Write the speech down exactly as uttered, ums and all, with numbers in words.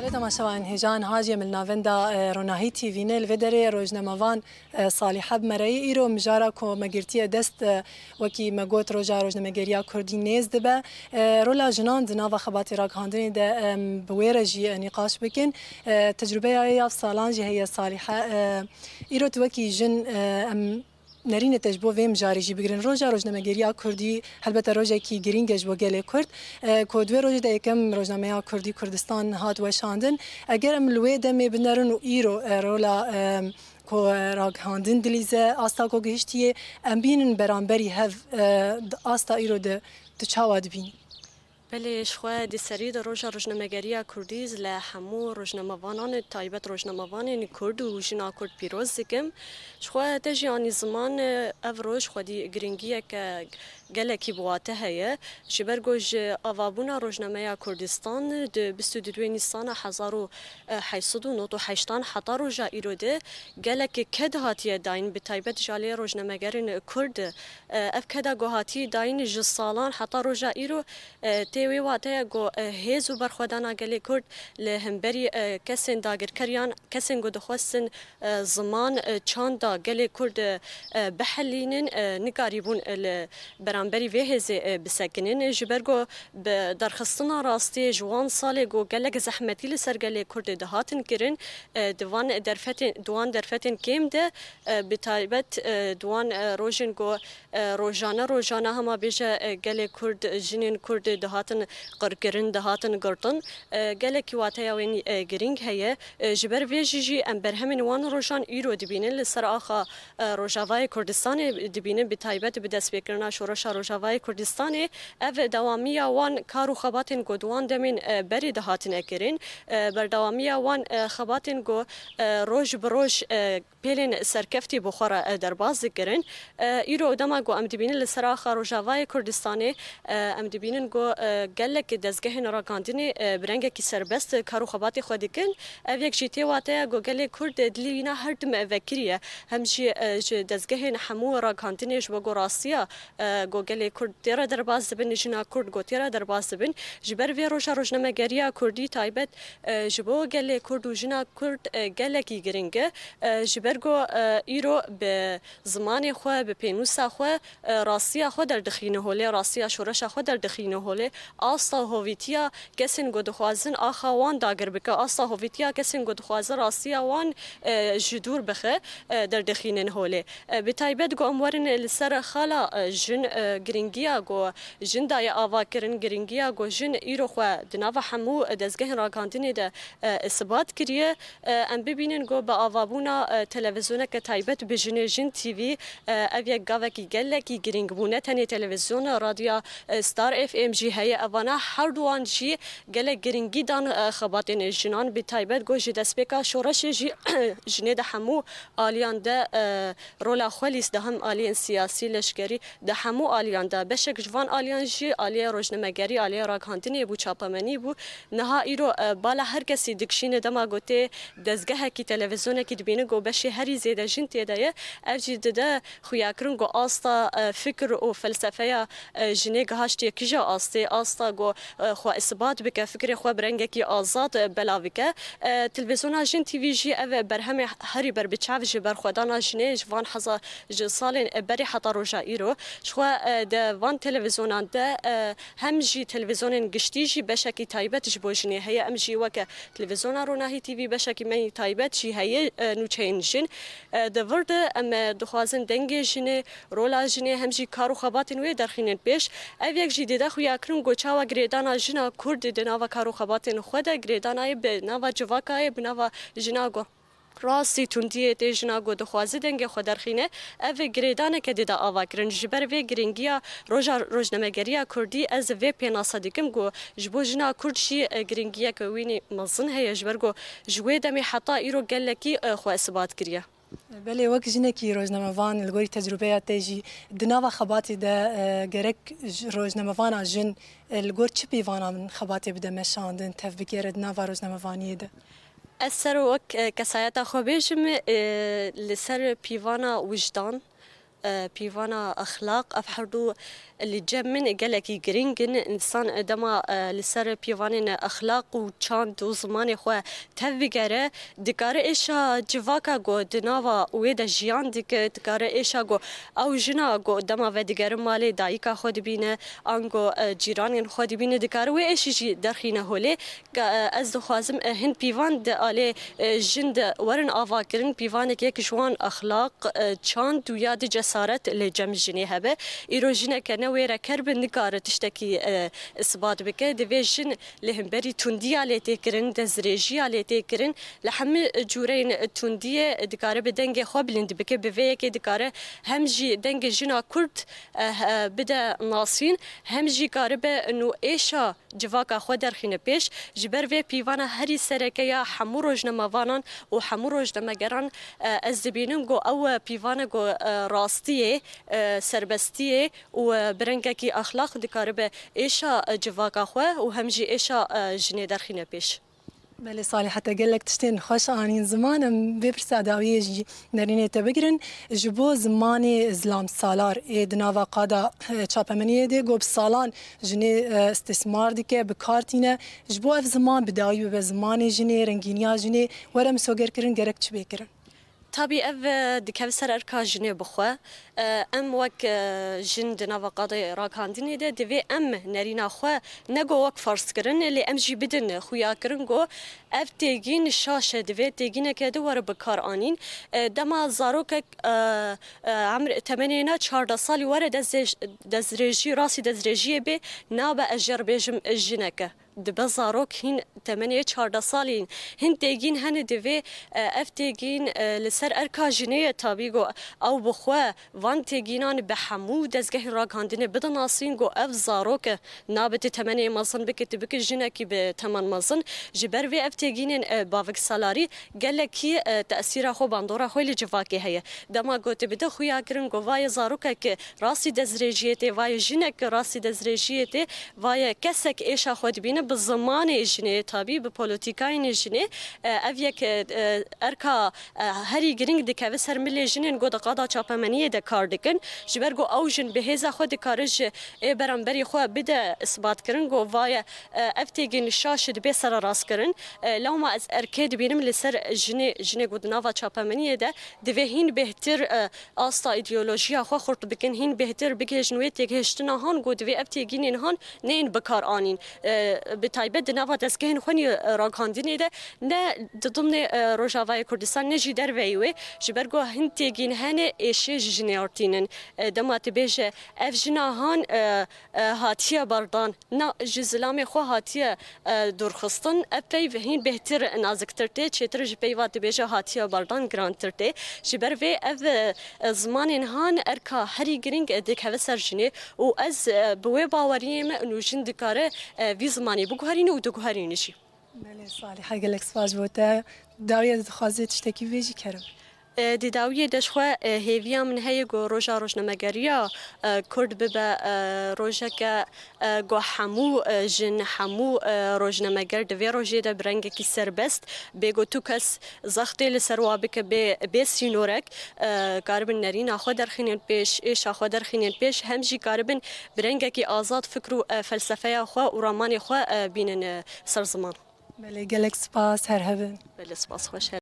Belê temaşevanên hêja, niha jî em li navenda, e, Ronahî T V ne, li vê derê rojnamevan, e, Salîhe bi me re ye. Îro mijara ku me girtiye dest, e, wekî me got, Roja Rojnamegeriya Kurdî nêz dibe. E, rola jinan di nava xebatê ragihandinê de em bi wê re jî, e, nîqaş bikin. E, tecrûbeya wê ya salan jî heye Salîhe. E, îro tu wekî jin, e, em nerînê te ji bo vê mijarê jî bigirin. Roja Rojnamegeriya Kurdî helbete rojekî girîng e ji bo gelê Kurd. E, ku di wê rojê de yekem rojnameya Kurdî Kurdistan hat weşandin. Eger em li wê demê binerin û îro, e, rola, e, ku, e, ragihandin dilîze, asta ku gihiştiye, em bînin beramberî hev, e, di asta îro de tu çawa dibînî? Belê, ji xwe di serî de Roja Rojnamegeriya Kurdî li hemû rojnamevanan, taybet rojnamevanên Kurd û jina Kurd pîroz dikim. Ji xwe te jî anî ziman, ev roj xwedî giringiyeke gelekî bi wate heye. Ji ber ku ji avabûna rojnameya Kurdistan di bîst û duyê Nîsana hezar û heyt sed û nod û heştan heta roja îro de gelekî ked hatiye dayîn, bi taybet ji alê rojnamegerên Kurd. Ev keda ku hatiye dayîn ji salan heta roja îro, e, tê wê wateya ku, e, hêz û berxwedana gelê Kurd li hemberî, e, kesên dagirkeriyan, kesên ku dixwestin, e, ziman, e, çanda gelê Kurd, e, e, bihelînin, e, nikarîbûn, e, li beramberî vê hêzê, e, bisekinin. Ji ber ku bi derxistina rastiyê ji wan salê ku gelek zehmetî li ser gelê Kurd dihatin kirin, e, di van derfetên, di wan derfetên kêm de, e, bi taybet, e, di wan, e, rojên ku e, rojane, rojane hema bêje, e, gelê Kurd, jinên Kurd dihatin qirkirin, dihatin girtin. E, gelekî wateya wê nî-, e, girîng heye. E, ji ber vê jî jî em berhemên wan rojan îro dibînin. Li ser axa, e, Rojavayê Kurdistanê dibînin, bi taybet bi destpêkirina Şoreşa Rojavayê Kurdistanê. Ev dewamiya wan kar û xebatên ku di wan demên, e, berê dihatine kirin. E, berdewamiya wan, e, xebatên ku, e, roj bi roj, e, pêlên serkeftî bi xwe re, e, derbas dikirin. E, îro dema ku em dibînin li ser axa Rojavayê Kurdistanê, e, em dibînin ku, e, gelek dezgehên ragihandinê, e, bi rengekî serbest kar û xebatê xwe dikin. Ev yek jî tê wateya ku gelê Kurd dilê wîna her tim vekirî ye. Hem jî, e, ji dezgehên hemû ragihandinê ji bo ku rastiya, e, ku gelê Kurd tê re derbas dibin, jina Kurd ku tê re derbas dibin. Ji ber vê roja rojnamegeriya Kurdî taybet, e, ji bo gelê Kurd û jina Kurd, e, gelekî giring e. E, ji ber ku, e, îro bi zimanê xwe, bi pênûsa xwe, e, rastiya xwe derdixîne holê, rastiya şoreşa xwe derdixîne holê. Asta hovîtiya kesên ku dixwazin axa wan dagir bike, asta hovîtiya kesên ku dixwazin rastiya wan, e, ji dûr bixe, e, derdixînin holê. E, bi taybet ku em werin li ser xala, e, jin, e, giringiya ku jin daye avakirin, giringiya ku jin îro xwe di nava hemû dezgehên ragihandinê de, e, îsbat kiriye. E, em bibînin ku bi avabûna, e, televîzyoneke taybet bi jinê, Jin T V, e, ev yek gavekî gelekî girîng bû. Ne tenê televîzyon, radyoya, e, Star F M jî heye. Evana her duwan jî gelek girîngî dan, e, xebatên jinan. Bi taybet ku ji destpêka şoreşê jî jinê di hemû aliyan de, e, rola xwe lîst, di hem aliyên siyasî, leşkerî, di hemû aliyan de. Beşek ji van aliyan jî aliyê rojnamegerî, aliyê ragihandinê bû, çapemenî bû. Niha îro, e, bala her kesî dikişîne dema ku tê dezgehekî, televîzyonekî dibîne ku beşê herî zêde jin tê de ye. Ev jî dide xuyakirin ku asta, e, fikir û felsefeya, e, jinê gihaştiye kîja astê, asta ku, e, xwe îsbat bike, fikrê xwe bi rengekî azad, e, belav bike. E, televîzyona Jin T V jî ev berhemê herî berbiçav ji berxwedana jinê ji van heza, ji salên berê heta roja îro. Ji xwe, e, di van televîzyonan de, e, hem jî televîzyonên giştî jî beşekî taybet ji bo jinê heye. Em jî weke televîzyona Ronahî T V beşekî me yî taybet jî heye, e, nûçeyên jin. E, di vir de em, e, dixwazin dengê jinê, rola jinê hem jî kar û xebatên wê derxînin pêş. Ev yek jî dide xuyakirin ku çawa girêdana jina Kurd di nava kar û xebatên xwe de, girêdana yê bi nava civaka yê, bi nava jina ku rastî tundiyê tê, jina ku dixwaze dengê xwe derxîne, ev girêdaneke dide avakirin. Ji ber vê girîngiya roja rojnamegeriya Kurdî ez vê pênasa dikim ku ji bo jina Kurd jî, e, girîngiyeke wînî mezin heye, ji ber ku ji wê demê heta îro gelekî, e, xwe îsbat kiriye. Belê, wek jinekî rojnamevan, li gorî tecrûbeya te jî di nava xebatê de, e, gerek ji rojnamevana jin, e, li gor çi pîvanan xebatê bide meşandin, tevbigere di nava rojnamevaniyê de? Ez ser wek, e, kesayeta xwe bêjim, e, li ser pîvana wijdan, E, pîvana exlaq, ev her du li cem min gelekî girîng in. Însan, e, dema, e, li ser pîvanên exlaq û çand û zimanê xwe tev bigere, dikare êşa civaka ku di nava wê de jiyan dike, dikare êşa ku ew jina ku dema vedigerin malê dayika xwe dibîne, ango, e, cîranên xwe dibîne, dikare wê êşî jî derxîne holê. Ka, e, ez dixwazim, e, hin pîvan di alê, e, jin de werin avakirin, pîvanek yek ji wan exlaq, e, çand û ya di cesaret li cem jinê hebe. Îro jineke ne wêreker bi nikare tiştekî, e, isbat bike. Divê jin li hemberî tundiya lê tê kirin, dezrêjiya lê tê kirin, li hemî cûreyên tundiyê dikare bi dengê xwe bilind bike. Bi vê yekê dikare hem jî dengê jina Kurd, e, he, bide nasîn, hem jî karibe nû êşa civaka xwe derxîne pêş. Ji ber vê pîvana herî sereke ya hemû rojnamevanan û hemû rojnamegeran, e, ez dibînim ku ew pîvane ku, e, rastiyê, e, serbestiyê û, e, bi rengekî exlaq dikaribe êşa, e, civaka xwe û hem jî êşa, e, jinê derxîne pêş. Belê Salîhe, te gelek tiştên xweş anîn ziman. Em vê pirsa dawiyê jî nerînê te bigirin. Ji bo zimanê zilam salar ê di nava qada, e, çapemeniyê de ku bi salan jinê, e, îstîsmar dike, bi kar tîne. Ji bo ev ziman bi dawî bibe zimanê jinê, rengîniya jinê were misogerkirin, gerek çi bê kirin? Tabî ev, e, dikeve ser erka jinê bi xwe. E, em wek, e, jin di nava qadê ragihandinê de divê em nerîna xwe ne go wek ferz kirin, lê em jî bidin xuyakirin go ev têgîn şaş e, divê têgîneke di were bi kar anîn. E, dema zarokek, e, e, emr temenê na çardeh salî were dezrêj-, dezrêjî, rastî dezrêjiyê bê, nabe ez jê re bêjim jinek e. Dibe zarok hîn temenê çardeh salî in. Hin têgîn hene divê, e, ev têgîn, e, li ser erka jinê ye tabî ku ew bi xwe van têgînan bi hemû dezgehên ragihandinê bide nasîn ku ev zarok e. Nabe tu temenê mezin bike, tu bike jinekî bi teman mezin. Ji ber vê ev têgînên, e, baviksalarî gelekî, e, tesîra xwe, bandora xwe li civakê heye. Dema ku tu bide xuyakirin ku va ye zarokek rastî dezrêjiyê tê, va ye jinek rastî dezrêjiyê tê, va ye kesek êşa xwe dibîne bi zimanê jinê, tabî bi polîtîkayên jinê. E, ev yek, e, e, erka, e, herî girîng dikeve ser milê jinên ku di qada çapemeniyê de kar dikin. Ji ber ku ew jin bi hêza xwe dikare ji ê beramberî xwe bide isbatkirin ku va ye, e, ev têgîn şaş dibê sererastkirin. E, lewma ez erkê dibînim li ser jinê, jinê ku di nava çapemeniyê de divê hîn bêhtir, e, asta îdeolojiya xwe xurt bikin, hîn bêhtir bigihêjin wê têgihiştina han ku divê ev têgînên han neyên bikar anîn. E, bi taybet di nava dezgehên xwe nî, e, ragihandinê de, ne di dimnê, e, Rojavayê Kurdistan, ne jî derveyî wê, ji ber ku hin têgîn hene êşê ji jinê artînin. E, dema tu bêje ev jina han, e, e, hatiye berdan, na ji zilamê xwe hatiye, e, dûrxistin, ev peyv hîn bêhtir naziktir tê, çêtir ji peyva dibêje hatiye berdan girantir tê. Ji ber vê ev, e, e, zimanên han erka herî girîng, e, dikeve ser jinê û ez, e, bi wê baweriyê me nû jin dikare, e, vî zimanê biguherîne û diguherîne jî. Belê Salîhe, gelek spas ji bo te. Dawiya dixwaze tiştekî vê jî kerem. E, di dawiyê de ji xwe, e, hêviya min heye ku roja rojnamegeriya, e, Kurd bibe, e, rojeke, e, ku hemû, e, jin, hemû, e, rojnameger di vê rojê de bi rengekî serbest bê ku tu kes zextê li ser wa bike bê, bê sînorek, e, karibin nerîna xwe derxînin pêş, êşa xwe derxînin pêş, hem jî karibin bi rengekî azad fikr û, e, felsefeya xwe û ramanê xwe, e, bînin, e, ser ziman. Belê, gelek spas, her hebin. Belê, spas, xweş her.